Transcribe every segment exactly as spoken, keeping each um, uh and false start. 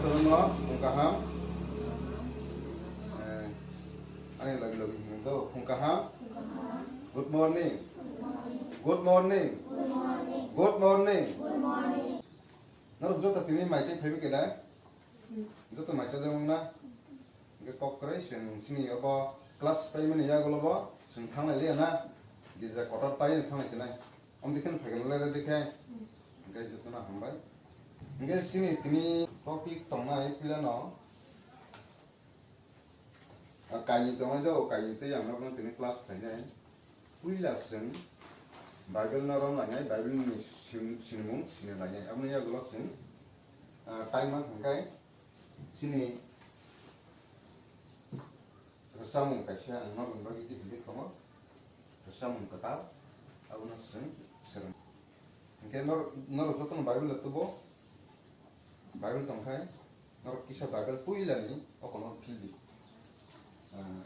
Jotono phung kaham. Eh, ani logi logi hino do, phung kaham. Good morning. Good morning. Good morning. Norok joto tini mai chai phaibi kela? Joto mai chajak wngna? Hingke kok kwrwi chwng chini obo class paimani yagulo bo chwng thanglai liya na? Girja kotor paino thanglai chinai. Omni kheno phaikhe nalai rw dikhe. Hingke jotono hambai. Hingke chini tini topic tongnai puilano, ah, kainwi tongnai do, kainwi tei ang norokno tini class khlainai. Puila chwng Bible no romlainai, Bible ni sim-, simung sinilainai. Aboni yagulo chwng, ah, time ma hwnkhai chini rwchapmung kaisa ang norokni bagwi kisa hinwi tongo. Rwchapmung kwtal, abono chwng swrwng. Hinkhe nor-, norok jotono Bible le tubo. Bible tongkhai, norok kisa Bible puilani okono phildi. Ah,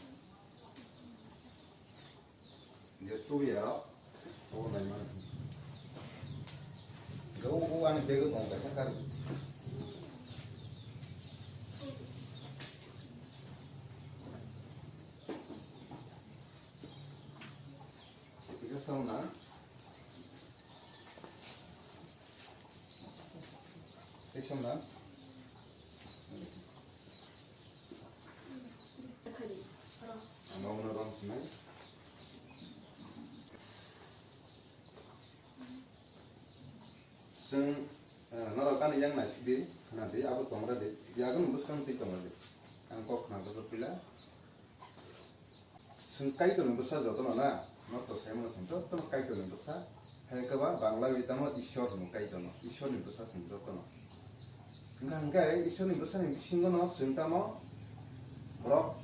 je tuya, o naimani. Go, o ani bego tong kaisa kari. Kisa song na. Tei song na. Ano uno rong sinai. Chwng, eh, norok ani yang naisidi, khwnadi, abo tongradi, yago ni bwskang twi tongradi. Ang kok khna bwswk pila. Chwng Kaitorni bwsa jotono na, norok to saimano chwng jotono Kaitorni bwsa. Hai khe ba Bangla bai tamo Ishwar hino Kaitorno, Ishwarni bwsa chwng jotono. Hwnkha hwnkhe Ishwarni bwsani bisingono chwng tamo borok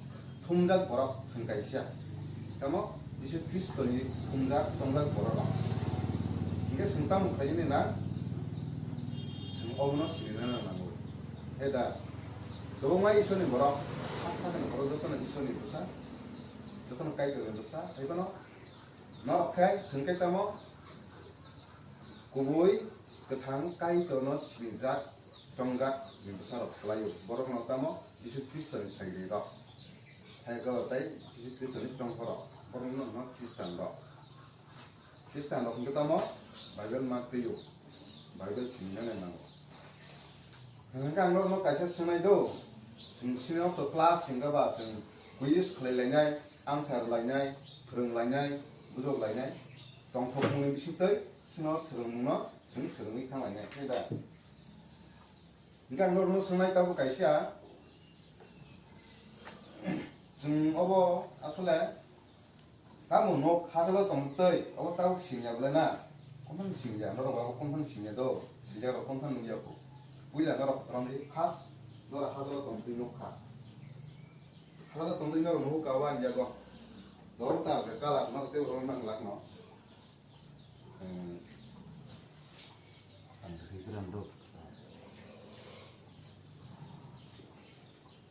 thumjak borok chwng kaisa. Tamo Jisu Khristoni thumjak tongjak borok rok. Hwnkhe chwng tamo khlaimani na chwng obono sinina nango. He da, kwbangma Ishwarni borok, ha sakni borok jotono Ishwarni bwsa. Jotono Kaitorni bwsa, haiphano norok khe chwng khe tamo kubui kwthang Kaitorno sinijak, chongjak ni bwsarok khlaio. Borokno tamo Jisu Khristoni sairwi rok. Hai khe tei Jisu Khristoni chongkhorok. Borokno hwno Khristanrok. Khristanrok hwnkhe tamo Bible ma twio. Bible sinina nango. Hwnkhe ang norokno kaisa swngnai do, chwng sini o to class hwnkha ba chwng quiz khlai lainai, answer lainai, phwrwng lainai, bujok lainai, tongthok mungni bisingtwi chwngno swrwngmungno chwng swrwngwi thang lainai, khe da? Hwnkhe ang norokno swngnai tabuk kaisa, chwng obo asole Tamo nok hajalo tongtwi, obo tabuk siniya bwle na? Konthan siniya, norok abo konthan siniya do, siniya rok konthan nukya kho. Puila norok kotorani first jora hajalo tongtwi nukha. Hajalo tongtwi norok nukkha o ani yago. Dorta je kalar norok tei rwngna glak no. Hmm. Ang khe gram rok.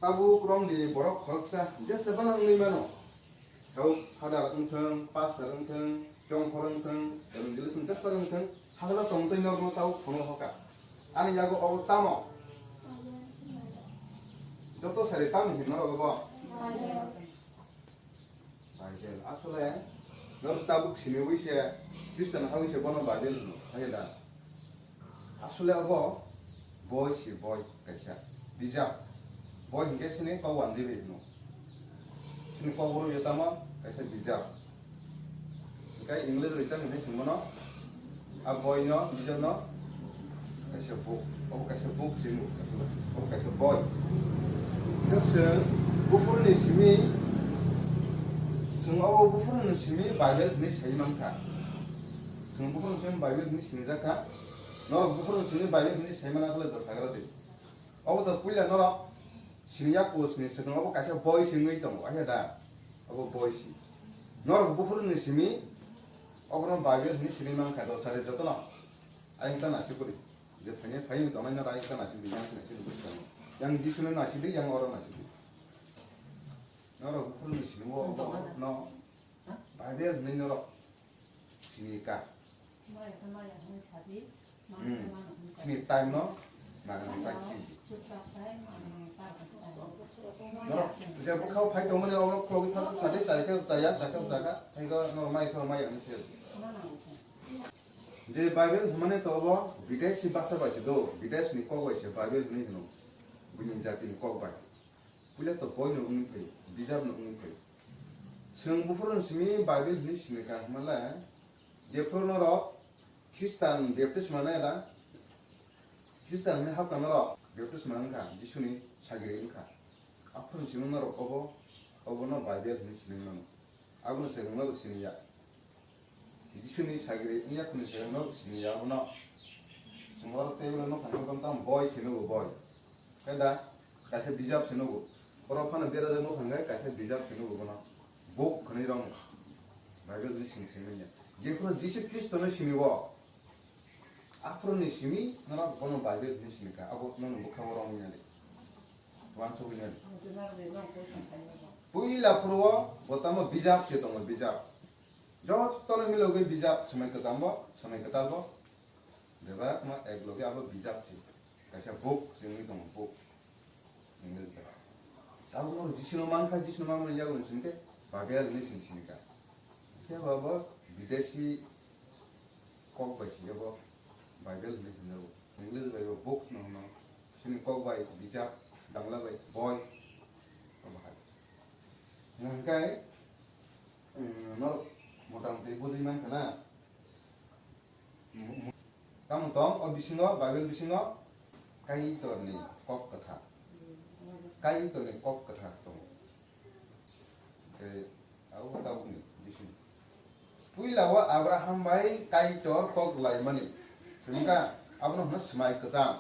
Tabuk romni borok khoroksa jesebano wngwi mano. Tabuk father wngthwng, pastor wngthwng, chongkhor wngthwng, evangelist wngthwng, pastor wngthwng, hajalo tongtwi norokno tabuk phunuk hoka. Ani yago obo tamo? Joto sari tamo hinwi norok obo? Bible. Asole, norok tabuk siniwi se, Christian hawi se bono Bible hino, hai da? Asole obo boi si boi kaisa. Bijap. Boi hinkhe sini kok wanjwi bai hino. Sini kok boro yo tamo kaisa bijap. Hinkhe English bai tamo hinwi singmano. A boi no, bijap no kaisa book. Obo kaisa book sini. Obo kaisa boi. Khe chwng buphuruni simi, chwng obo buphuruni simi Bible hinwi sai mankha. Chwng buphuruni simi Bible hinwi sinijak kha. Norok buphuruni simi Bible hinwi sai mana khle do sagra di. Obo to puila norok siniya ko sini swkang obo kaisa boi singwi tongo, ahe da? Obo boi si. Norok buphuruni simi obono Bible hinwi sinwi mankha do sari jotono. Ayang ta nasi kuri. Je phane phai ni tongnai norok ayang ta nasi di, yang nasi di, yang Jisu no nasi di, yang oro nasi di. Norok buphuruni simi o obo no Bible hinwi norok sini ka. Hmm. Sini time no nang nang sai si. Je bwkhao phai tongmani oro khulogwi thangkha, sade chai khe chaya, chai khe chakha, tei go norok mai khe mai ang se. Je Bible hwnmani to obo Bidesi bhasha bai se do, Bidesi ni kok bai se Bible hwnwi hwno, bini jati ni kok bai. Puila to boi no wngwi thai, bijap no wngwi thai. Chwng buphuru ni simi Bible hwnwi sini ka hwnmale, jephuru norok Khristan baptisma nai da, Khristan hwnwi hapna norok baptisma wngkha, Jisuni sagiri wngkha. Aphuru ni simi norok obo, obono Bible hwnwi sini mano. Abono se wngmale sini ya. Jisuni sagiri wngya kuni se no sini ya abono. Chwng oro table no thangwi tong tong boi se nugo boi. Khe da kaisa bijap se nugo. Borok phano berajak no thangwi kaisa bijap se nugo bono. Book hwnwi rong. Bible ni sini sini ya. Jephuru Jisu Khristo no sini o. Aphuru ni simi norok bono Bible ni sini ka. Abo nono bwkha o rong ya de. Wansugwi ya de. Puila phuru o bo tamo bijap se tongo bijap. Jotono milogwi bijap, Swmai Kwchambo, Swmai Kwtalbo, bebak ma ek loge abo bijap se. Kaisa book se wngwi tongo, book. English bai. Abo no Jisino mankha, Jisino manmani yago ni sini khe Bible hinwi sini sini ka. Khe bo abo Bidesi kok bai se abo Bible hinwi sini jago. English bai bo book no hwno. Sini kok bai bijap, Bangla bai boi. Abo hai. Hwnkhai, mm, no motamoti bujui mankha na. Tamo tong, o bisingo, Bible bisingo Kaitorni kok kwthar. Kaitorni kok kwthar tongo. Tei abo tabukni bising. Puila o Abraham bai Kaitor kok laimani. Sini ka, abono hwno Swmai Kwcham.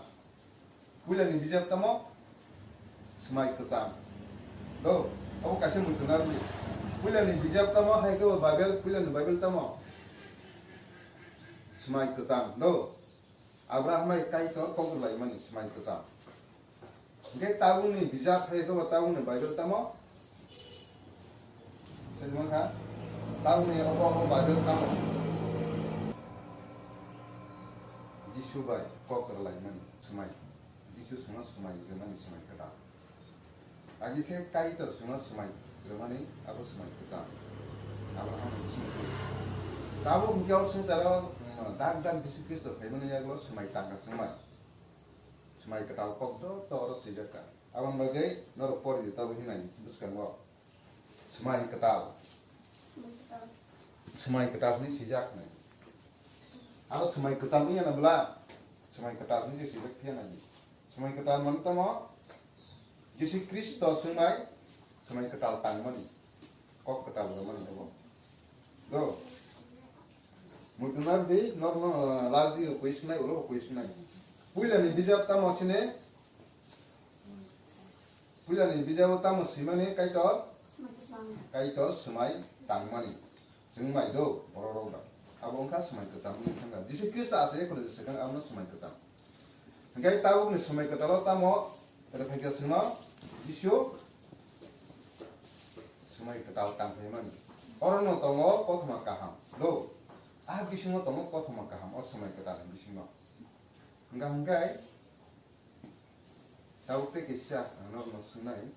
Puilani bijap tamo? Swmai Kwcham. Do, abo kaisa muitu narwkdi. Puilani bijap tamo, hai khe bo Bible, puilani Bible tamo? Swmai Kwcham. Do, Abraham hai Kaitor kok laimani Swmai Kwcham. Hingke tabukni bijap hai khe bo tabukni Bible tamo? Sejmang kha, tabukni obo obo Bible tamo? Jisu bai kok rwlaimani swmai. Jisu songno swmai rwmani swmai kwtal. Agi khe Kaitor songno swmai rwmani abo swmai kwcham. Abo hamya simi. Tabuk hingke o swngcharo, mm, dak dak Jisu Khristo phaimani yagulo swmai tangka swngmai. Swmai kwtal kok joto oro swijak kha. Aboni bagwi norok pori di tabuk hinai bwskango. Swmai kwtal. Swmai kwtal hwnwi swijak nai. Aro swmai kwcham wngya na bwla? Swmai kwtal hwnwi se swijak phiya nai. Swmai kwtal mani tamo? Jisu Khristo swngmai swmai kwtal tangmani. Kok kwtal rwmani abo. Do. Muitu nardi, norno, ah, last di okoi sinai, ulo okoi sinai. Puilani bijap tamo sine? Puilani bijabo tamo swimani Kaitor? Kaitor swmai tangmani. Swngmai do, borok rok da. Abo wngkha swmai kwcham wngwi thangkha. Jisu Khristo asai khoroksa swkang abono swmai kwcham. Hingke tabukni swmai kwtalo tamo rwphaikha chwngno Jisu swmai kwtal tangphaimani. Orono tongo kothoma kaham. Do. A bisingo tongo kothoma kaham, o swmai kwtal bisingo. Hingka hingke tabuk tei kisa ang norok no swngnai.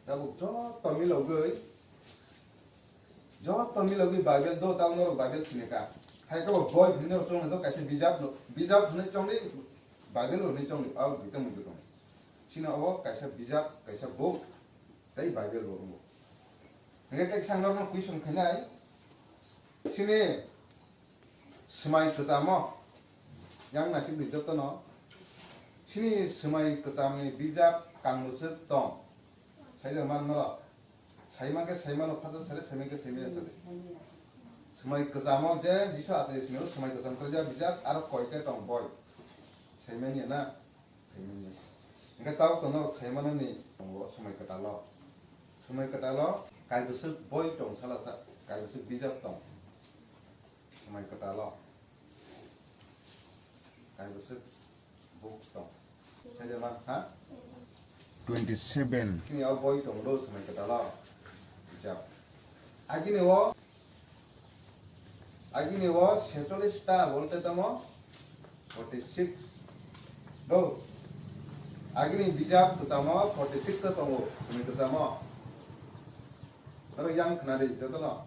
Tabuk joto milogwi, joto milogwi Bible do, tabuk norok Bible sini ka. Hai khe bo boi hwnwi norok chongni do, kaisa bijap no, bijap hwnwi chongni, Bible hwnwi chongni, abo duita muitu tongo. Chini obo kaisa bijap, kaisa book, tei Bible bo wngo. Hingke teksa ang norokno question khainai, chini swmai kwchamo, yang naisik ni jotono, chini swmai kwchamni bijap kang bwswk tong? Saida man norok. Saima khe saimano phatar sare, saima khe saimaya sare. Swmai kwchamo je Jisu achai sini swmai kwcham kwrwija bijap aro koita tong boi. Saimanya na? Saimanya. Hingke tabuk to norok saimanani tongo swmai kwtalo. Swmai kwtalo kaibwswk boi tong salasa, kaibwswk bijap tong. Swmai kwtalo. Kaibwswk book tong. Saida ma, ha? Twenty seven. Chini o boi tong do swmai kwtalo. Bijap. Agini o, agini o secholis ta bolte tamo forty six. Do. Agini bijap kwchamo forty six ta tongo, Swmai Kwchamo. Norok yang khna di, jotono.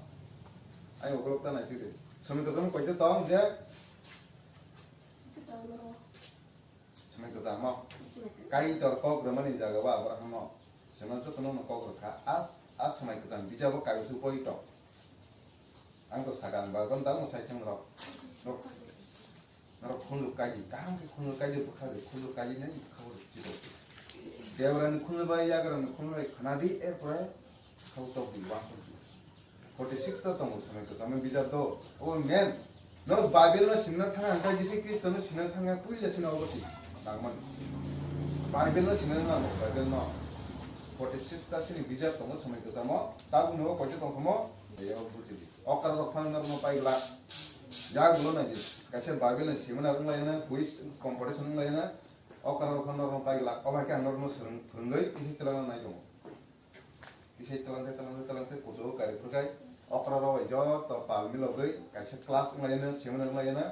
Ayang ukolok ta nai sidi. Swmai Kwchamo koita tong je? Swmai Kwchamo. Kaitor kok rwmani jaga o Abrahamo. Swmai jotono no kok rwkha. A, a Swmai Kwcham bijabo kaisa boi tong. Ang to sakang ba gon damo sai thang rok. Rok. Norok khunju kaidi, kaham khe khunju kaidi, bwkha di, khunju kaidi nai bwkha bo chidok. Debrani khunju bai, yagrani khunju bai khna di, er pore khau tok di, wang tok di. Forty six ta tongo Swmai Kwchamo bijap do. O men, norok Bible no sinna thang ang, Jisu Khristo no sinna thang ang, puila sino obo si. Nangman. Bible no sinna nang, Bible no. Forty six ta sini bijap tongo Swmai Kwchamo, tabuk no koito tongkhomo, eyo buji di. Okra rok phano norokno pai glak. Yak ulo nai di. Kaisa Bible ni seminar wng lai na, quiz competition wng lai na. Okra rok phano norokno pai glak. Obo hai khe ang norokno swrwng, phwrwngwi kisa twlangna nai tongo. Kisa twlang khe, twlang khe, twlang khe, kuchuk kari phwrwk khai. Okra rok bai joto pal milogwi kaisa class wng lai na, seminar wng lai na.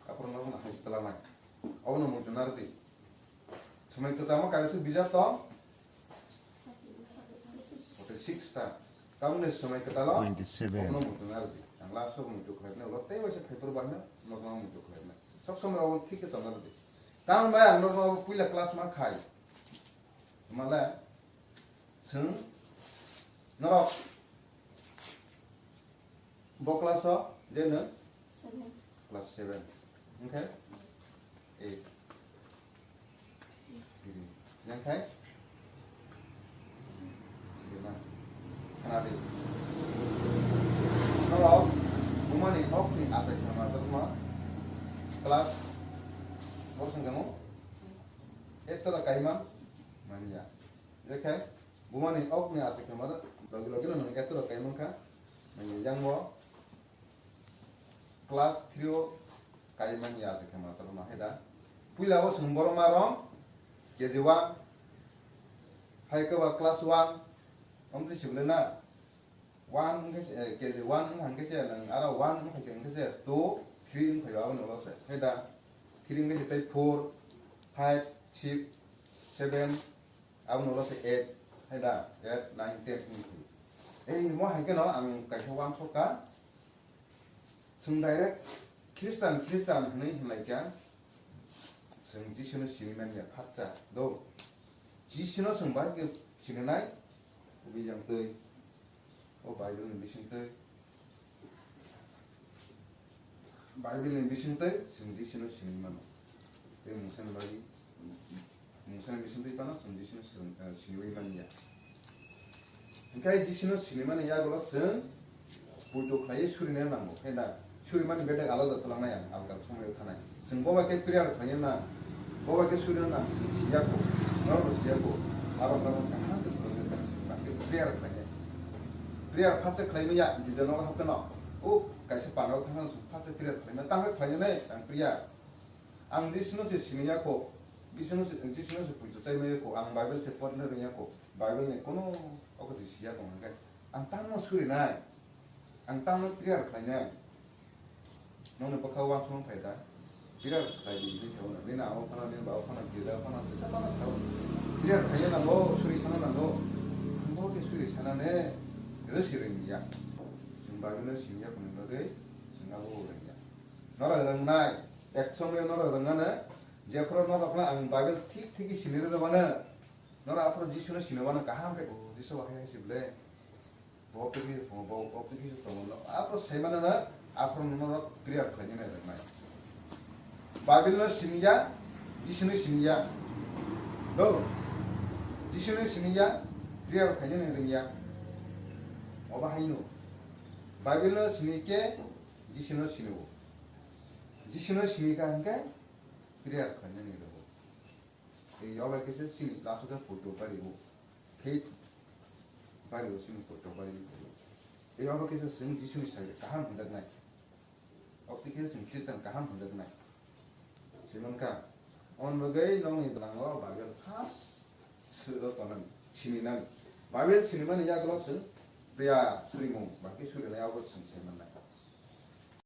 Aphuru norokno hai twlangnai. Obono muchung narwdi. Swmai Kwchamo kaisa bijap tong? Forty six ta. Tamoni Swmai Kwchalo? Twenty seven. Obono muchung narwdi. Ang last o muchung khlaina, ulo tei waisa phaiphuru bahino, norokno muchung khlaina. Sob somoi obo thik khe tong narwdi. Tamoni bai ang norokno obo puila class ma khai. Male, chwng, norok, Bo class o je nwng? Seven. Class seven. Hwnkhe? Eight. Three. Yang khai? Three na. Khana di. Norok bumani hok ni achai khama tongma class four song kamo? Eight to kaima manya. Hwnkhe bumani hok ni achai khama logi logi no nwng eight to kaima kha. Nangni yang bo class three o kai manya de khe master no heda. Puila o sung borok ma rong K G one. Hai khe ba class one. Om twi sibole na. One wngkhe se, eh, K G one wngkha hwnkhe se nang aro one wngkha se hwnkhe se two, three wngkha aboni ulo se. Heda three wngkhe se tei four, five, six, seven, Aboni ulo se eight, hai da, eight, nine, ten wngwi thai. Ei, mo hai kheno ang kaisa uansuk kha. Chwng direct Khristan, Khristan hwnwi hwnlai kha. Chwng Jisuno sini man ya, phatsa, do. Jisuno chwng bai khe sininai, kubui jang twi. O Bible ni bisingtwi, Bible ni bisingtwi chwng Jisuno sini mano. Tei mungsani bagwi, mungsani bisingtwi phano chwng Jisuno sini, eh, siniwi manya. Hinkhe Jisuno sinimani yagulo chwng poito khlaiwi surina nango, khe na? Suri mani bedek alada twlangnai ang, alga somoi thanai. Chwng bo bai khe prayer khlaina nang, bo bai khe surina nang, chwng siya kho, norokno siya kho, aro norok kaham khe phwrwngwi tong, ba khe prayer khlaina. Prayer phatsa khlaimaya, gija nogo hapkheno, o kaisa pandao thangkheno chwng phatsa prayer khlaina, tamo khlainani ang prayer. Ang Jisuno se siniya kho, Jisuno se, Jisuno se puitu chaimaya kho, ang Bible se porna rwngya kho, Bible ni kono okoti siya kho hwnkhe, ang tamo surinai, ang tamo prayer khlainai. Nokni bwkha o uansukmung phai da? Prayer khlai di hinwi sao na. Nini ama phano, nini baba phano, girja phano, kisa phano sao. Prayer khlaina nango, suri sana nango. Ang bo khe suri sanane rwsi rwngya. Chwng Bible no siniya khoni bagwi chwng abo rwngya. Norok rwngnai, ek somoyo norok rwngnano, jephru norokno ang Bible thik thik khe sini rwmano. Norok aphuru Jisuno sinimano kaham khe, o Jisu bo khe sible. Bo twi khe tongo, bo, bo twi khe tongo. Aphuru saimano na, aphuru norok prayer khlaina nai rwknai. Bible no siniya, Jisu no siniya. Do. Jisu no siniya, prayer khlaina nai rwngya. Obo haino. Bible no sini khe, Jisu no sini o. Jisu no sini kha hwnkhe, prayer khlaina nai rwgo. Ei obo khe se chini last o khe poito bari o. Faith bari o chini poito bari o. Ei obo khe se chwng Jisu ni sai kaham hwnjaknai. Obo twi khe chwng Christian kaham hwnjaknai. Swi mankha. Aboni bagwi nokni dwlango Bible first swi-, o tongnani, sininani. Bible sinimani yagulo chwng prayer surimung, ba khe surinai abo chwng sai mannai.